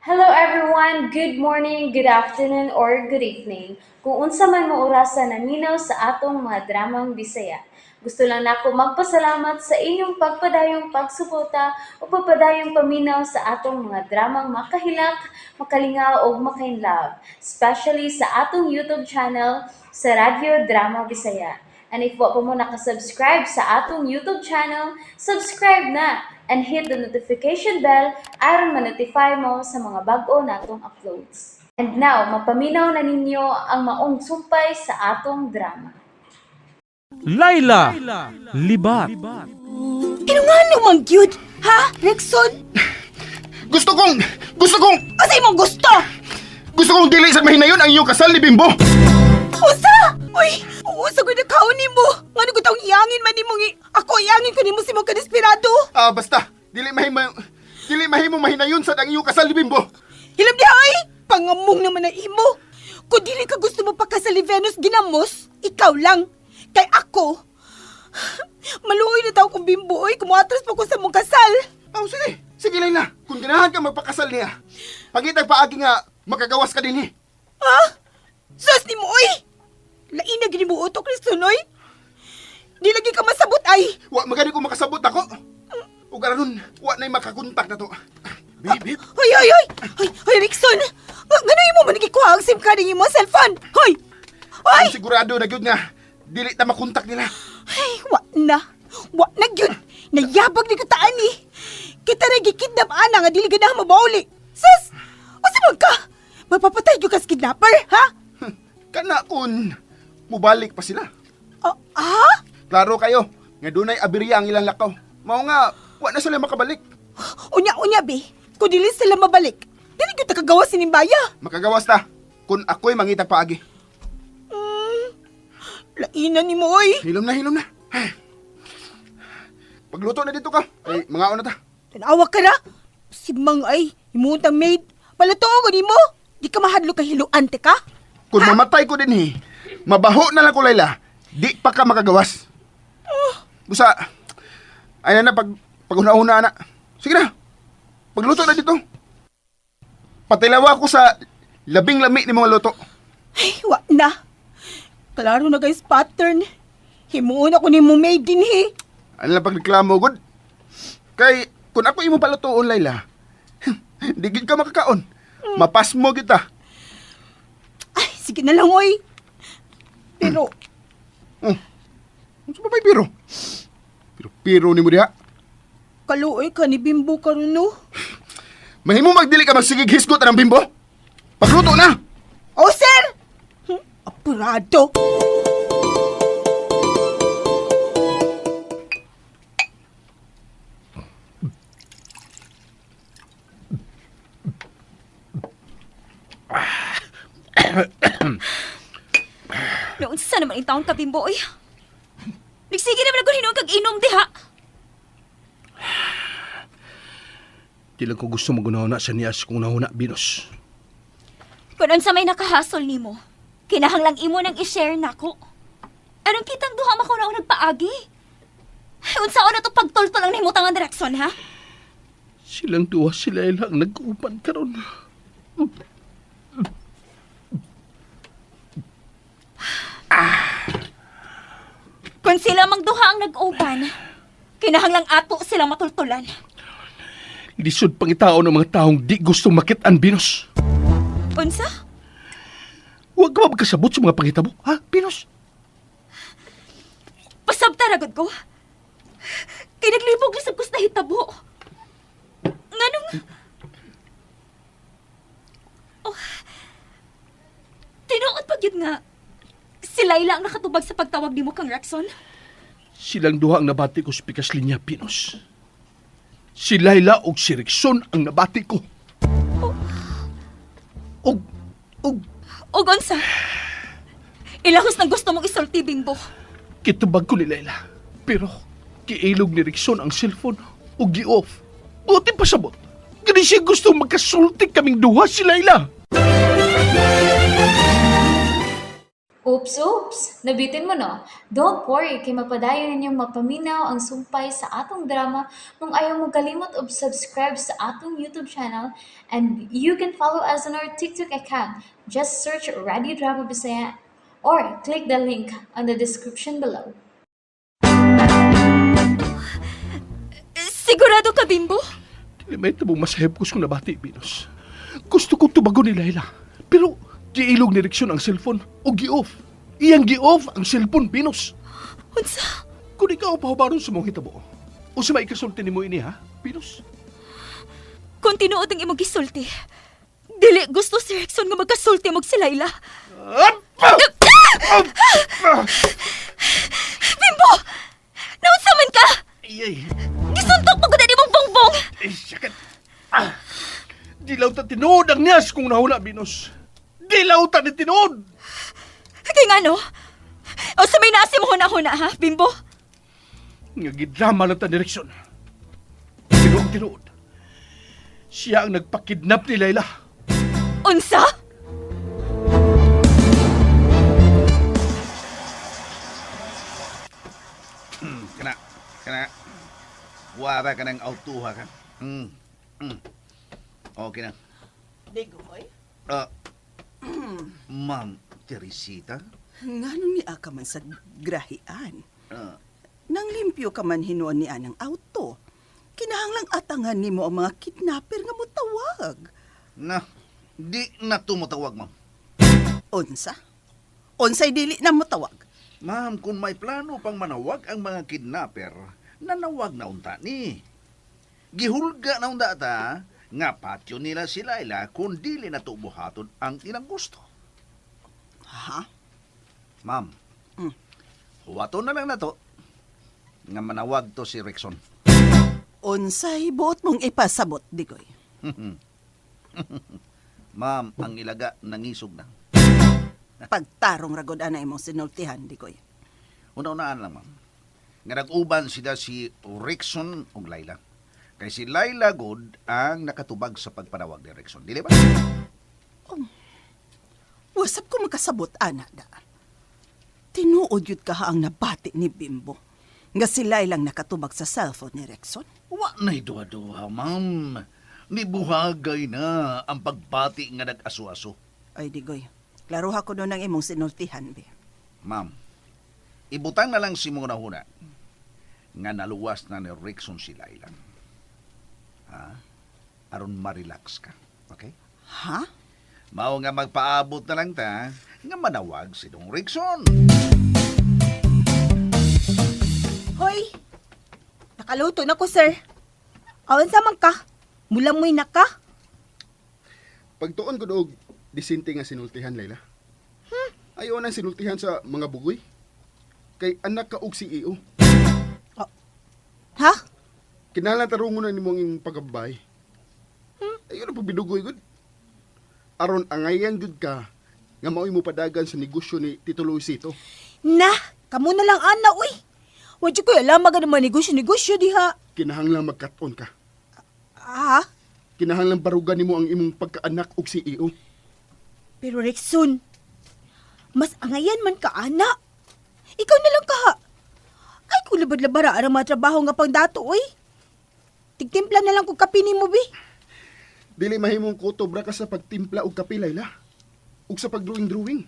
Hello everyone! Good morning, good afternoon, or good evening. Kung unsa man mo orasa naminaw sa atong mga dramang Bisaya. Gusto lang nako magpasalamat sa inyong pagpadayong pagsuporta o pagpadayong paminaw sa atong mga dramang makahilak, makalingaw ug makainlove, especially sa atong YouTube channel sa Radyo Drama Bisaya. And if wa pa mo nakasubscribe sa atong YouTube channel, subscribe na and hit the notification bell aron ma-notify mo sa mga bag-o natong uploads. And now, mapaminaw na ninyo ang maong sumpay sa atong drama. Laila Libat. Kinungano man gyud? Ha, Rexon? Gusto kong, gusto kong, Asa imong gusto? gusto kong dili sa mahinayon ang iyong kasal ni Bimbo. Usa! Uy, usa ko na kaon nimo. Ngano ko taong iyangin man nimo ako iyangin ko nimo si mo kadesperado. Ah, basta, dili mahimo mahinayon sad ang iyong kasal ni Bimbo. Hilam di ay! Pangamong naman na imo. Kung dili ka gusto mo pakasal ni Venus ginamos, ikaw lang. Kay ako, maluoy na tao kong bimbo, oy. Kumuatras pa ko sa mong kasal. Oh, sige. Sige, Laila. Kung ganahan ka magpakasal niya, pagitag paagi nga makagawas ka dinhi. Ha? Sus ni mo, oy! Lain na gini mo utok, Kristo, oy. Di lagi ka masabot, ay. Wa magani ko makasabot ako. Ug aron, wa na'y makakontak na to. Babe, babe. Hoy, hoy, hoy! Hoy, hoy, Rickson! Ngano imo man gikuha ang SIM card ng imo cellphone? Hoy! Hoy! Ang sigurado na gyud nga dili ta makontak nila. Ay, wa na. Wa na gyud. Nayabag ni ko taan ni. Kita ra gikidnap ana nga dili ganahan mabauli. Sus! Usa man ka? Mapapatay gyud ka sa kidnapper, ha? Kana kun mubalik pa sila. Ah, ah? Klaro kayo, nga dunay aberya ang ilang lakaw. Mao nga wa na sila makabalik. Unya, unya, be. Kung dili sila mabalik, dili gyud ta kagawas sining baya. Makagawas ta kung ako'y mangitag paagi. Lainan nimo, oy. Hilom na, hilom na. Ay. Pagluto na dito ka. Ay, mga na ta. Tanawa ka na. Si Mang ay, imuntang maid. Palatuo ko nimo. Di ka mahadlo ka hiluan, te ka? Kung mamatay ko din eh, mabaho na lang ko, Laila. Di pa ka makagawas. Busa, ay na na, pag una-una na. Sige na, pagluto na dito. Patilawa ko sa labing lami ni mga luto. Ay, wa na. Klaro na guys pattern. Himuon ako ni mo maid din he. Ano lang pagreklamo, good? Kay, kung ako imo palutoon, Laila, di gid ka makakaon. Mapasmo kita. Ay, sige na lang, oy. Pero, Oh. Ano ba may piro? Pero piro ni mo diha. kaluoy ka ni Bimbo karon no. Mahimo magdili ka magsigig hisgot ang bimbo. Pagluto na. Oh, sir! Apurado. Noon sa naman yung taong kabimbo, oy. Nagsige naman ako hinuon kag inom diha. Di lang ko gusto magunahuna sa niyas kung nahuna, Venus. Kung unsa may nakahasol nimo, kinahanglang imo nang i-share nako. Anong kitang duha mako na nagpaagi? Ay, unsa na to pagtultol ang nahimutang ang direksyon, ha? Silang duha sila ang nag-upan karon. Kung sila mang duha ang nag-uban, kinahanglang ato silang matultulan. Lisod pangitao ng mga taong di gusto makit-an, Venus. Unsa? Huwag ka ba magkasabot sa mga pangitabo, ha, Venus? Pasabta ragod ko. Kay naglibog lisab ko sa nahitabo. Nganong... Oh, tinuod pa gyud nga. Si Laila ang nakatubag sa pagtawag nimo kang Rexon. Silang duha ang nabati ko sa pikas linya, Venus. Si Laila og si Rixon ang nabati ko. Og, og, Og unsa? Ilahos ng gusto mong isulti, Bimbo. kitubag ko ni Laila. Pero, kiilog ni Rixon ang cellphone og gi-off. Buti pa sabot. Gani siya gusto magkasulti kaming duha si Laila. Oops, oops! Nabitin mo no? Don't worry, kay mapadayon ninyong mapaminaw ang sumpay sa atong drama kung ayaw mo kalimot og subscribe sa atong YouTube channel, and you can follow us on our TikTok account. Just search Radio Drama Bisaya or click the link on the description below. Sigurado ka, Bimbo? Dili may tabong masahib ko kung nabati, Venus. Gusto kong tubagon ni Laila. Pero giilog ni Rickson ang cellphone o gi-off. Iyang gi-off ang cellphone, Venus. Unsa? Kung ikaw pahubaron sa mong hitabo, o sa maikasulti nimo ini ha, Venus? Kung tinuod ang imong gisulti, dili gusto si Rickson nga magkasulti mo si Laila. Bimbo! Naunsa man ka? Ay, ay, Gisuntok mo gud imong bongbong! ay, sakit. Ah, dilaw ta tinuod ang niyas kung nahula, Venus. Dilaw ta ni tinuod! Kay ngano? O sa may naasi mo huna-huna ha, Bimbo? Nga gidrama lang ta ni Rickson. Pero ang tinuod, siya ang nagpakidnap ni Laila. Unsa? Kana, kana. Wara ka ng autuha ka. Okay na. Digoy? Ah, Ma'am Teresita? Nganong ni ka man sa grahian? Ah, Nang limpyo ka man hinuon ni anang auto. Kinahanglang atangan nimo ang mga kidnapper nga motawag. Na, di na tumutawag, ma'am. Unsa? Unsay dili na motawag? Ma'am, kung may plano pang manawag ang mga kidnapper, nanawag na unta ni. Gihulga na unta ta, nga patyo nila si Laila kung dili na tubuhaton ang ilang gusto. Ha? Ma'am, huwaton na lang na to, nga manawag to si Rickson. Unsay buot mong ipasabot, Digoy? Ma'am, ang ilaga nangisog na. Pagtarong ragod ana imong sinultihan, Digoy. Una-unaan lang, ma'am. Nga nag-uban sila si Rickson ug Laila. Kay si Laila good ang nakatubag sa pagpanawag ni Rickson. Dili ba? Wasap ko makasabot, ana da. Tinuod yun ka ha ang nabati ni Bimbo. Nga sila lang nakatubag sa cellphone ni Rexon. Wa na'y duha-duha, ma'am. Nibuhagay na ang pagbati nga nag-aso-aso. Ay, Digoy, klaruha ko doon ang imong sinultihan, be. Ma'am, ibutang na lang si mong nahuna nga naluwas na ni Rickson si Laila. Ha? Aron ma-relax ka. Okay? Ha? Mao nga magpaabot na lang ta nga manawag si Dong Rickson. Hoy! Nakaluto na ko, sir. Awan sa man ka. Mulamoy na ka. Pagtuon ko og disente nga sinultihan, Laila. Ayaw nang sinultihan sa mga bugoy. Kay anak ka og CEO. Ha? Kinahanglan tarungon na nimo ang imong pagkabay. Ayaw na pagbidugoy gud. Aron angayan gud ka nga mao'y mo padagan sa negosyo ni Tito Luisito. Na, kamo na lang ana, uy. Wa jud ko alam mga naman negosyo-negosyo diha. Kinahanglan magkat-on ka. Ha? Kinahanglan barugan nimo ang imong pagkaanak og CEO. Pero Rexon, mas angayan man ka, ana. Ikaw na lang ka. ha. Ay, kulabad-labara ang mga trabaho nga pang dato, uy. Tigtimpla na lang kung kape nimo, bi. Dili mahimong kutob ra ka sa pagtimpla og kape, Laila. Ug sa pagdrawing-drawing.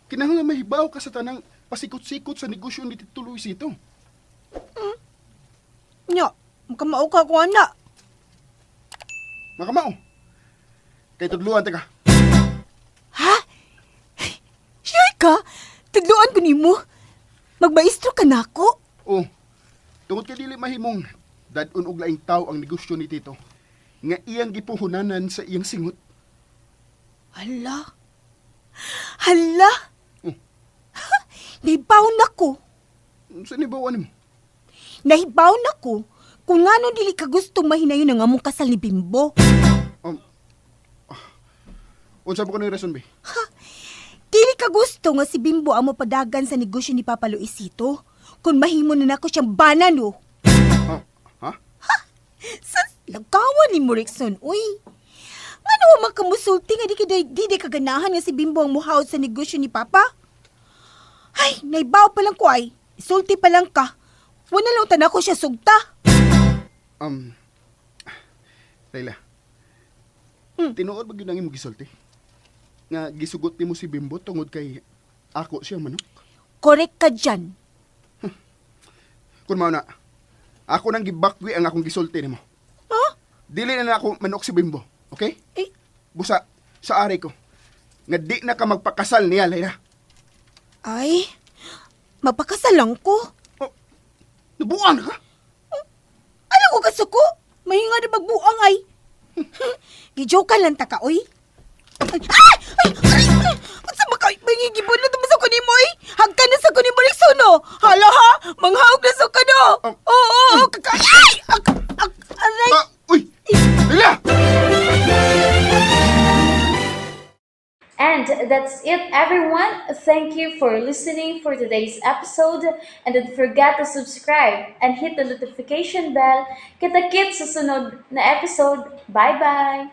Kinahanglan mahibaw ka sa tanang pasikot-sikot sa negosyo ni Tito Luisito. Nya, makamao ka ko, ana. Makamao. Kay tudluan ta ka. Ha? Sure ka? Tudluan ko nimo. Magmaestro ka na ako. Oh, tungod kay dili mahimong dadon og laing tawo ang negosyo ni Tito nga iyang gipuhunanan sa iyang singot. Hala. Hala. Oh. Nahibaw na ko. Sa nibawan nimo? Nahibaw na ko kung ngano dili ka gustong mahinayon ang among kasal ni Bimbo. Unsa pa kuno rason be? Dili ka gusto nga si Bimbo ang mapadagan sa negosyo ni Papa Luisito. Kung mahimo na nako siyang banan, oh. Ha? Ha? Sa lagawan ni Morrison, uy. Ngano man kamusulti nga di ka di, di ka ganahan nga si Bimbo ang muhawd sa negosyo ni Papa? Ay, naibaw pa lang ko ay. Isulti pa lang ka. Wala lang tanan ko siya sugta. Layla. Tinuod ba gyud ang imong gisulti? Nga gisugot nimo si Bimbo tungod kay ako siya manok. Correct ka dyan. Kun mao na, ako nang gibakwi ang akong gisulti nimo. Ha? Dili na ako manok si Bimbo, okay? Eh, Busa sa ari ko nga di na ka magpakasal niya, Layla. Ay, mapakasal lang ko. Oh, nabuang na ka? Alam ko kasuko. Mahinga na magbuang ay. Gijoke lang ta ka, oy. Ay! Ay! Ay! Ay! Unsa ba ka? Mangigibon na sa kunin mo, oy. Hagka na sa kunin mo suno. Hala ha! Manghawag na sa kano. Oo, oo, oo. Kaka... Ay! Ak, ak, aray! Ah, uy! Layla! And that's it, everyone. Thank you for listening for today's episode. And don't forget to subscribe and hit the notification bell. Kita-kits sa sunod na episode. Bye-bye!